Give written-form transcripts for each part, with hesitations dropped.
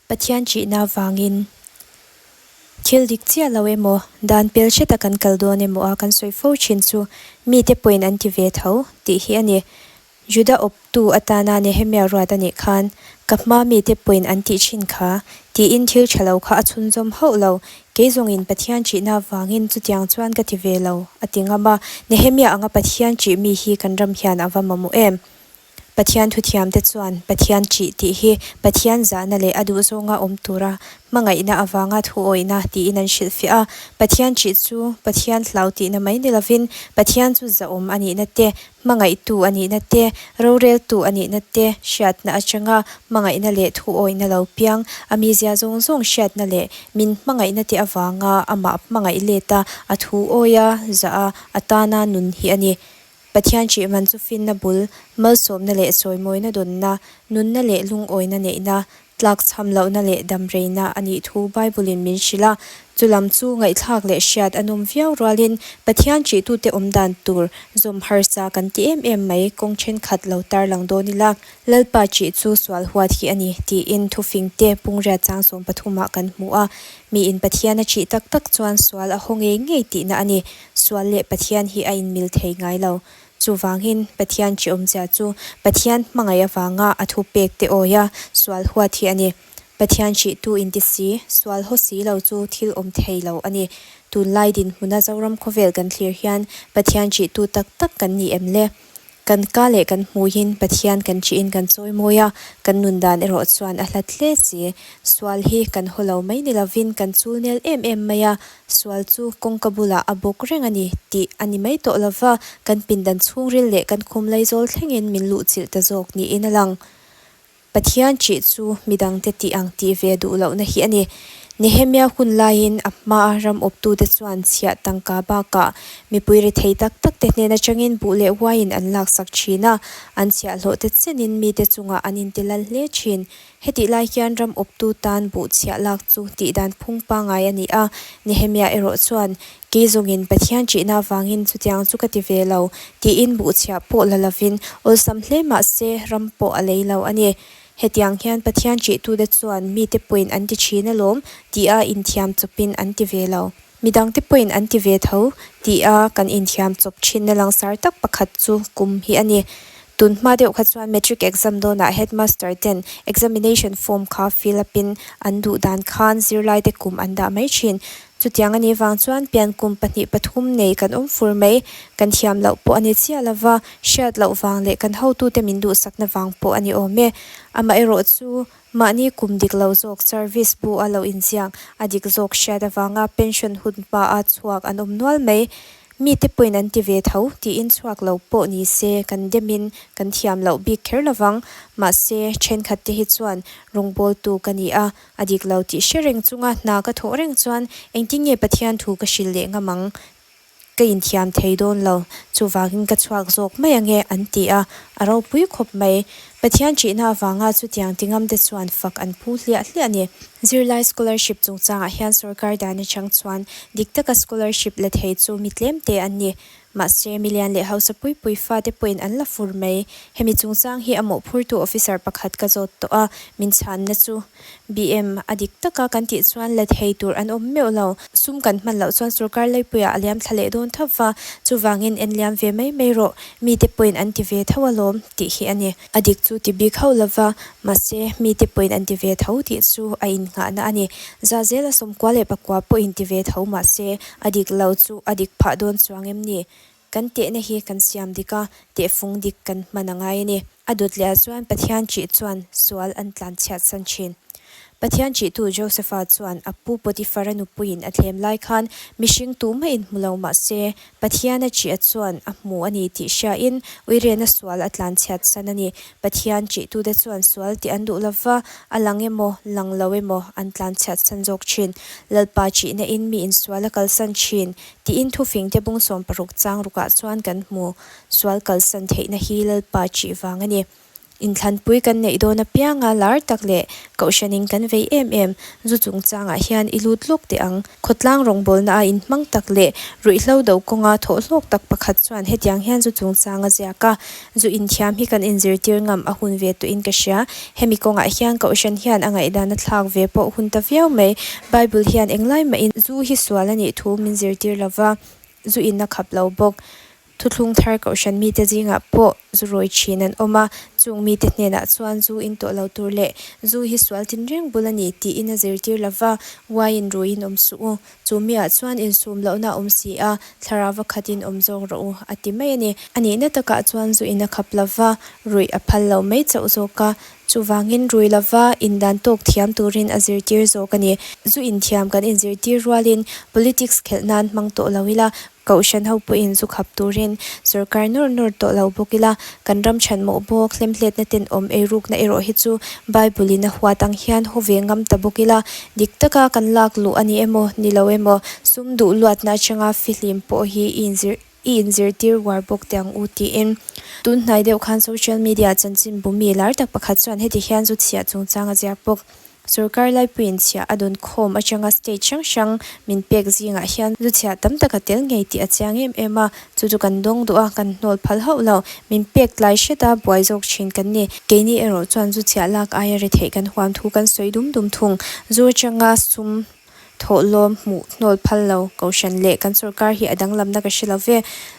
Pathian ṭihna avangin thil dik chiah lo emaw, dan pel hreta kan kal dawn emaw a kan sawi fo ṭhin chu mite pawhin an ti ve tho tih hi a ni. Juda awptu atana Nehemia ruat a nih khan, Ka hma mite pawhin an tih ṭhin kha, tiin thil ṭha lo kha a chhunzawm hauh lo. Kei zawngin Pathian ṭihna avangin chutiang chuan ka ti ve lo, a ti ngam a. Nehemia anga Pathian ṭih mi hi kan ram hian a va mamawh em? Pathian thuthiamte chuan Pathian ṭih tih hi Pathian zahna leh a duhzawnga awm tura hmangaihna avanga thuawihna tiin an hrilhfiah a. Pathian ṭih chu Pathian hlau tihna mai ni lovin Pathian chu zahawm a nihna te, hmangaihtu a nihna te, roreltu a nihna te hriatna atanga hmangaihna leh thuawihna lo piang, a mizia zawng zawng hriatna leh min hmangaihna te avanga amah hmangaih let a, a thuawiha zah a, a tana nun hi a ni. Pathian ṭih man chu finna bul, malsawmna leh sawimawina dawnna, nunna leh lungawina neihna, tlakchham lohna leh damreina a nih thu Bible-in min hrilh a. Chu lam chu ngaihthlak leh hriat a nawm viau rualin Pathian ṭihtute awm dan tur zawm harsa kan ti em em mai kawng ṭhenkhat lo tarlang dawn ila, Lalpa ṭih chu sual huat hi a ni tiin thufingte pungriat chang sawmpathumah kan hmu a. Miin Pathian a ṭih tak tak chuan sual a haw ngei ngei tihna a ni. Sual leh Pathian hi a inmil thei ngai lo. Chuvangin, Pathian ṭihawmzia chu Pathian hmangaih avanga a thupek te awia sual huat hi a ni. Pathian ṭihtu inti si, sual haw si lo chu thil awm thei lo a ni. Tunlai dinhmuna Zoram khawvel kan thlir hian Pathian ṭihtu tak tak kan ni em le? Kan ka leh kan hmuiin Pathian kan ṭihin kan chawi mawi a, kan nun dan erawh chuan a hlat hle si. Sual hi kan haw lo mai ni lovin kan chul nel em em mai a, sual chu kawngka bulah a bawk reng a ni tih a ni mai tawh lova, kan pindan chhungril leh kan khum laizawl thlengin min luhchilh ta zawk niin a lang. Pathian ṭih chu midangte tih ang tih ve duh lohna hi a ni. Nehemia hun laiin a hmaa ram awptute chuan chhiah tangka bakah mipui rethei tak takte hnen atangin buh leh uaiin an laksak ṭhin a, an chhiahhlawhte chenin mite chungah an intilal hle ṭhin. Hetih lai hian ram awptu tan buh chhiah lak chu tihdan phung pangngai a ni a, Nehemia erawh chuan, Kei zawngin Pathian ṭihna avangin chutiang chu ka ti ve lo, tiin buhchhiah pawh la lovin awlsam hle mah se ram pawh a lei lo a ni. Hetiang hian Pathian ṭihtute chuan mite pawhin an ti ṭhin alawm tia inthiam chawpin an ti ve lo. Midangte pawhin an ti ve tho tia kan inthiam chawp ṭhinna langsar tak pakhat chu kum hi a ni. Tun hma deuh kha chuan Matric exam dawnah Headmaster ten examination form kha fill up in an duh dan khan zirlaite kum an dah mai ṭhin. Chutiang a nih vang chuan pian kum pahnih pathum nei kan awm fur mai. Kan thiam loh pawh a ni chiah lova, hriat loh vang leh kan hotute min duhsakna vang pawh a ni awm e. Amaherawh chu mahni kum dik lo zawk service bu a lo inziak a dik zawk hriat avanga pension hun hma a chhuak an awm nual mai. Mite pawhin an ti ve tho tiin chhuak lo pawh ni se kan demin kan thiam loh bik kher lovang. Mahse, thenkhatte hi chuan rawngbawltu ka ni a, A dik lo tih hre reng chunga hna ka thawh reng chuan engtin nge Pathian thu ka hrilh leh ngam ang? Ka inthiam thei dawn lo, chuvangin ka chhuak zawk mai ange an ti a, a ropui khawp mai. Pathian ṭihna avanga chutiang ti ngamte chuan fak an phu hliah hliah a ni. Zirlai scholarship chungchangah hian sorkar dan atang chuan dik taka scholarship la thei chu mi tlemte an ni. Mahse, milian leh hausa pui pui fate pawhin an la fur mai. Hemi chungchang hi a mawhphurtu officer pakhat ka zawt tawh a, min chhanna chu BM a dik taka kan tih chuan la thei tur an awm meuh lo. Sum kan hman loh chuan sorkar leipuiah a liam thla leh dawn tho va, chuvangin en liam ve mai mai rawh, mite pawhin an ti ve tho alawm tih hi a ni. A dik chu ti bik hauh lova, mahse mite pawhin an ti ve tho tih chu a innghahna a ni. Za zela sawmkua leh pakua pawhin ti ve tho mahse a dik lo chu a dik phah dawn chuang em ni? Kan tehna hi kan siam dik a, tehfung dik kan hman a ngai a ni. A dawt leh ah chuan Pathian ṭih chuan sual an tlanchhiatsan ṭhin. Pathian ṭihtu Josepha chuan a pu Potiphara nupuiin a thlem lai khan mihring tumah inhmu lo mah se, Pathian a ṭih a chuan a hmu a ni tih hriain uirena sual a tlanchhiat san a ni. Pathian ṭihtute chuan sual tih an duh lo va, a lang emaw, lang lo emaw an tlanchhiat san zawk ṭhin. Lalpa ṭihna in mi insual a kalsan ṭhin tiin thufingte bung 16 chang rukah chuan kan hmu. Sual kalsan theihna hi Lalpa ṭih vang a ni. Inthlanpui kan neih dawn apianga lar tak leh kohhranin kan vei em em zu chungchangah hian i lut lawk teh ang. Khawtlang rawngbawlna a inhmang tak leh ruihhlo do kawnga thawhhlawk tak pakhat chuan hetiang hian zu chungchang a ziak a, zu inthiam hi kan inzirtir ngam a hun ve tawhin ka hria. Hemi kawngah hian kohhran hian a ngaihdan a thlak ve pawh hun ta viau mai. Bible hian englai mahin zu hi sual a nih thu min zirtir lova, zu in a khap lo bawk. Thuthlung thar kohhran mite zingah pawh zu rawi thin an awm a, chung mite hnenah chuan zu in tawh lo tur leh zu hi sual tinreng bul a ni tiin a zirtir lo va, uaiin ruiin awm suh u, chu miah chuan insum lohna a awm si a, thlarau va khatin awm zawk rawh u, a ti mai a ni. A nihna takah chuan zu in a khap lo va, ruih a phal lo mai chauh zawk a, chuvangin rui lo va indan tawk thiam turin a zirtir zawk a ni. Zu inthiam kan inzirtir rualin politics khelh nan hmang tawh lo ila, Kohhran ho pawhin zu khap turin sorkar nawr nawr tawh lo bawk ila, kan ram chhanmawh bawk hlemhletna tenawm eirukna erawh hi chu Bible in a huat ang hian haw ve ngam ta bawk ila, dik taka kan lak luh a ni emaw ni lo emaw sum duh luatna atanga fihlim pawh hi i inzir i inzirtir uar bawk teh ang u tiin tun hnai deuh khan social media chanchinbu mi lar tak pakhat chuan heti hian zu chhiah chungchang a ziak bawk. Sorkar laipuiin chhiah a dawn khawm atanga state hrang hrang min pek zingah hian zu chhiah tam tak a tel ngei tih a chiang em em a, chu chu kan dawng duh a, kan hnawl phal hauh lo. Min pek tlai hret a, buai zawk thin kan ni. Keini erawh chuan zu chhiah lak aia retheih kan huam thu kan sawi dum dum thung. Zu atanga sum thawhlawm hmuh hnawl phal lo Kohhran leh kan sorkar hi a danglamna ka hre lo ve.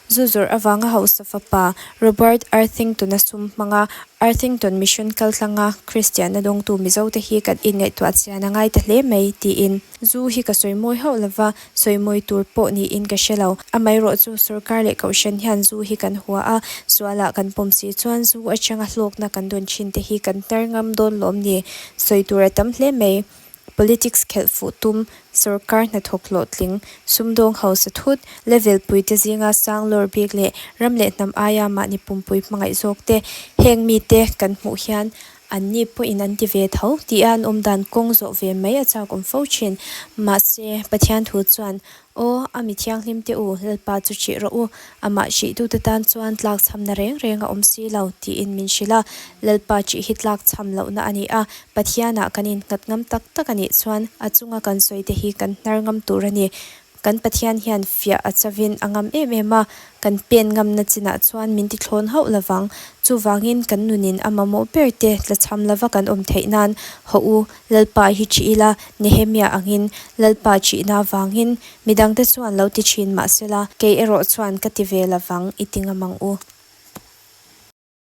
Zu zawrh avanga hausa fapa Robert Arthington-a sum hmanga Arthington Mission kaltlanga Kristianna dawngtu Mizote hi kan inngaihtuah chian a ngai ta hle mai tiin zu hi ka sawi mawi hauh lova, sawi mawi tur pawh niin ka hre lo. Amaherawh chu sorkar leh Kohhran hian zu hi kan hua a, sualah kan pawm si chuan zu atanga hlawkna kan dawn thin te hi kan hnar ngam dawn lawm ni? Sawi tur a tam hle mai. Politics khelh fuh tum, sorkar hnathawk hlawhtling, sumdawng hausa thut, level puite zinga sang lawr bik leh ram leh hnam aia mahni pumpui hmangaih zawk te, heng mite kan hmuh hian anni pawhin an ti ve tho tia an awm dan kawng zawh ve mai a chak awm fo thin. Mahse, Pathian thu chuan Aw, a mi thianghlim te u, Lalpa chu hrih rawh u, amah hrihtute tan chuan tlakchhamna reng reng a awm si lo, tiin min hrilh a. Lalpa hrih hi tlakchham lohna a ni a, Pathianah kan innghat ngam tak tak a nih chuan a chunga kan sawi te hi kan hnar ngam tur a ni. Kan Pathian hian fiah a chavin a ngam em em a, kan pen ngamna chinah chuan min tithlawn hauh lovang. Chuvangin kan nunin a mamawh ber te tlachham lova kan awm theih nan hawh u, Lalpa hi ṭih ila, Nehemia angin Lalpa ṭihna avangin midangte chuan lo ti ṭhin mahsela, kei erawh chuan ka ti ve lovang i ti ngam ang u.